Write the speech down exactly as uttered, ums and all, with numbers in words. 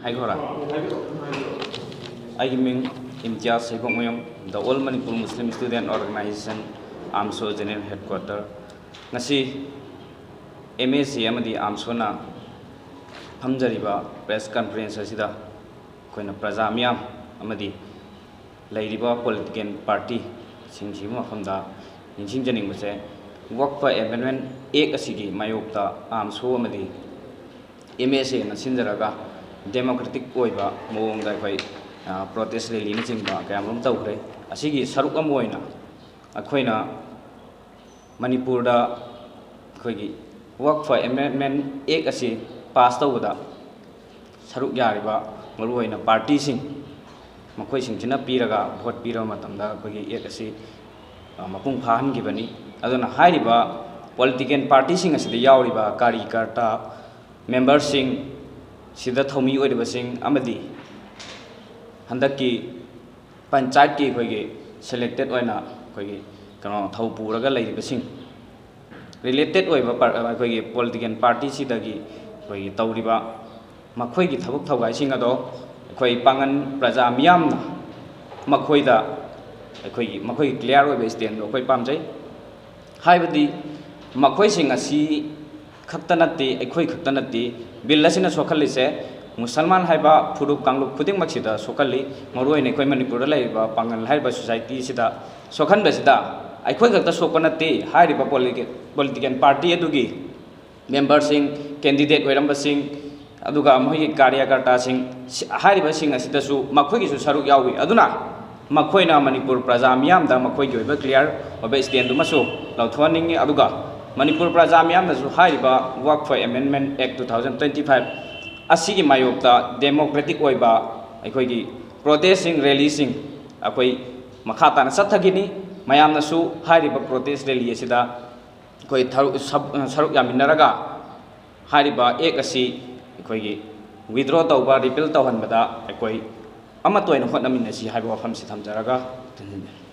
ꯍꯥꯏꯈꯣꯔꯥ? ꯑꯩꯒꯤ ꯃꯤꯡ ꯏꯝꯇꯤꯌꯥꯖ ꯍꯩꯕꯣꯡꯃꯌꯨꯝ, The All Manipur Muslim Student Organization, AMSO General Headquarter꯫ ꯉꯁꯤ ꯑꯦꯝ ꯑꯦ ꯁꯤ ꯑꯃꯗꯤ ꯑꯥꯝꯁꯣꯅ ꯐꯝꯖꯔꯤꯕ press conference ꯑꯁꯤꯗ ꯑꯩꯈꯣꯏꯅ ꯄ꯭ꯔꯖꯥ ꯃꯤꯌꯥꯝ ꯑꯃꯗꯤ ꯂꯩꯔꯤꯕ political party ꯁꯤꯡꯁꯤꯒꯤ ꯃꯐꯝꯗ ꯅꯤꯡꯁꯤꯡꯖꯅꯤꯡꯕꯁꯦ, Waqf Amendment Act ꯑꯁꯤꯒꯤ ꯃꯥꯌꯣꯛꯇ ꯑꯥꯝꯁꯣ ꯑꯃꯗꯤ ꯑꯦꯝ ꯑꯦ ꯁꯤꯅ ꯁꯤꯟꯖꯔꯒ democratic ꯑꯣꯏꯕ ꯃꯑꯣꯡꯗ ꯑꯩꯈꯣꯏ, ꯑ, protest rally ꯅꯆꯤꯡꯕ ꯀꯌꯥ ꯃꯔꯨꯝ ꯇꯧꯈ꯭ꯔꯦ꯫ ꯑꯁꯤꯒꯤ ꯁꯔꯨꯛ ꯑꯃ ꯑꯣꯏꯅ ꯑꯩꯈꯣꯏꯅ ꯃꯅꯤꯄꯨꯔꯗ ꯑꯩꯈꯣꯏꯒꯤ Waqf Amendment Act ꯑꯁꯤ pass ꯇꯧꯕꯗ ꯁꯔꯨꯛ ꯌꯥꯔꯤꯕ ꯃꯔꯨꯑꯣꯏꯅ party ꯁꯤꯡ, ꯃꯈꯣꯏꯁꯤꯡꯁꯤꯅ ꯄꯤꯔꯒ, vote ꯄꯤꯔꯕ ꯃꯇꯝꯗ ꯑꯩꯈꯣꯏꯒꯤ act ꯑꯁꯤ, ꯑ, ꯃꯄꯨꯡ ꯐꯥꯍꯟꯈꯤꯕꯅꯤ꯫ ꯑꯗꯨꯅ ꯍꯥꯏꯔꯤꯕ political party ꯁꯤꯡ ꯑꯁꯤꯗ ꯌꯥꯎꯔꯤꯕ ꯀꯥꯔꯤ ꯀꯔꯇꯥ, member ꯁꯤꯡ, ꯁꯤꯗ ꯊꯧꯃꯤ ꯑꯣꯏꯔꯤꯕꯁꯤꯡ ꯑꯃꯗꯤ ꯍꯟꯗꯛꯀꯤ ꯄꯟꯆꯥꯌꯠꯀꯤ ꯑꯩꯈꯣꯏꯒꯤ selected ꯑꯣꯏꯅ ꯑꯩꯈꯣꯏꯒꯤ ꯀꯩꯅꯣ ꯊꯧ ꯄꯨꯔꯒ ꯂꯩꯔꯤꯕꯁꯤꯡ, related ꯑꯣꯏꯕ ꯄꯥꯔ-, ꯑꯩꯈꯣꯏꯒꯤ political party ꯁꯤꯗꯒꯤ ꯑꯩꯈꯣꯏꯒꯤ ꯇꯧꯔꯤꯕ ꯃꯈꯣꯏꯒꯤ ꯊꯕꯛ ꯊꯧꯒꯥꯏꯁꯤꯡ ꯑꯗꯣ ꯑꯩꯈꯣꯏ ꯄꯥꯡꯒꯜ ꯄ꯭ꯔꯖꯥ ꯃꯤꯌꯥꯝꯅ ꯃꯈꯣꯏꯗ ꯑꯩꯈꯣꯏꯒꯤ, ꯃꯈꯣꯏꯒꯤ clear ꯑꯣꯏꯕ stand ꯗꯣ ꯑꯩꯈꯣꯏ ꯄꯥꯝꯖꯩ꯫ ꯍꯥꯏꯕꯗꯤ ꯃꯈꯣꯏꯁꯤꯡ ꯑꯁꯤ ꯈꯛꯇ ꯅꯠꯇꯦ, ꯑꯩꯈꯣꯏ ꯈꯛꯇ ꯅꯠꯇꯦ, bill ꯑꯁꯤꯅ ꯁꯣꯛꯍꯜꯂꯤꯁꯦ ꯃꯨꯁꯜꯃꯥꯟ ꯍꯥꯏꯕ ꯐꯨꯔꯨꯞ ꯀꯥꯡꯂꯨꯞ ꯈꯨꯗꯤꯡꯃꯛꯁꯤꯗ ꯁꯣꯛꯍꯜꯂꯤ꯫ ꯃꯔꯨꯑꯣꯏꯅ ꯑꯩꯈꯣꯏ ꯃꯅꯤꯄꯨꯔꯗ ꯂꯩꯔꯤꯕ ꯄꯥꯡꯒꯜ ꯍꯥꯏꯔꯤꯕ society ꯁꯤꯗ ꯁꯣꯛꯍꯟꯕꯁꯤꯗ ꯑꯩꯈꯣꯏ ꯈꯛꯇ ꯁꯣꯛꯄ ꯅꯠꯇꯦ, ꯍꯥꯏꯔꯤꯕ political, political party ꯑꯗꯨꯒꯤ member ꯁꯤꯡ, candidate ꯑꯣꯏꯔꯝꯕꯁꯤꯡ, ꯑꯗꯨꯒ ꯃꯈꯣꯏꯒꯤ ꯀꯥꯔꯌꯀꯔꯇꯥꯁꯤꯡ, ꯁꯤ-, ꯍꯥꯏꯔꯤꯕꯁꯤꯡ ꯑꯁꯤꯗꯁꯨ ꯃꯈꯣꯏꯒꯤꯁꯨ ꯁꯔꯨꯛ ꯌꯥꯎꯏ꯫ ꯑꯗꯨꯅ ꯃꯈꯣꯏꯅ ꯃꯅꯤꯄꯨꯔ ꯄ꯭ꯔꯖꯥ ꯃꯤꯌꯥꯝꯗ ꯃꯈꯣꯏꯒꯤ ꯑꯣꯏꯕ clear ꯑꯣꯏꯕ stand ꯑꯃꯁꯨ ꯂꯧꯊꯣꯛꯍꯟꯅꯤꯡꯏ꯫ ꯑꯗꯨꯒ ꯃꯅꯤꯄꯨꯔ ꯄ꯭ꯔꯖꯥ ꯃꯤꯌꯥꯝꯅꯁꯨ ꯍꯥꯏꯔꯤꯕ Waqf Amendment Act two thousand twenty five ꯑꯁꯤꯒꯤ ꯃꯥꯌꯣꯛꯇ democratic ꯑꯣꯏꯕ ꯑꯩꯈꯣꯏꯒꯤ protest ꯁꯤꯡ, rally ꯁꯤꯡ ꯑꯩꯈꯣꯏ ꯃꯈꯥ ꯇꯥꯅ ꯆꯠꯊꯈꯤꯅꯤ꯫ ꯃꯌꯥꯝꯅꯁꯨ ꯍꯥꯏꯔꯤꯕ protest rally ꯑꯁꯤꯗ ꯑꯩꯈꯣꯏ ꯊꯔꯨ-, ꯁꯞ-, ꯁꯔꯨꯛ ꯌꯥꯃꯤꯟꯅꯔꯒ ꯍꯥꯏꯔꯤꯕ act ꯑꯁꯤ ꯑꯩꯈꯣꯏꯒꯤ withdraw ꯇꯧꯕ, repeal ꯇꯧꯍꯟꯕꯗ ꯑꯩꯈꯣꯏ ꯑꯃꯠꯇ ꯑꯣꯏꯅ ꯍꯣꯠꯅꯃꯤꯟꯅꯁꯤ ꯍꯥꯏꯕ ꯋꯥꯐꯝꯁꯤ ꯊꯝꯖꯔꯒ ꯊꯝꯖꯅꯤꯡꯖꯔꯤ꯫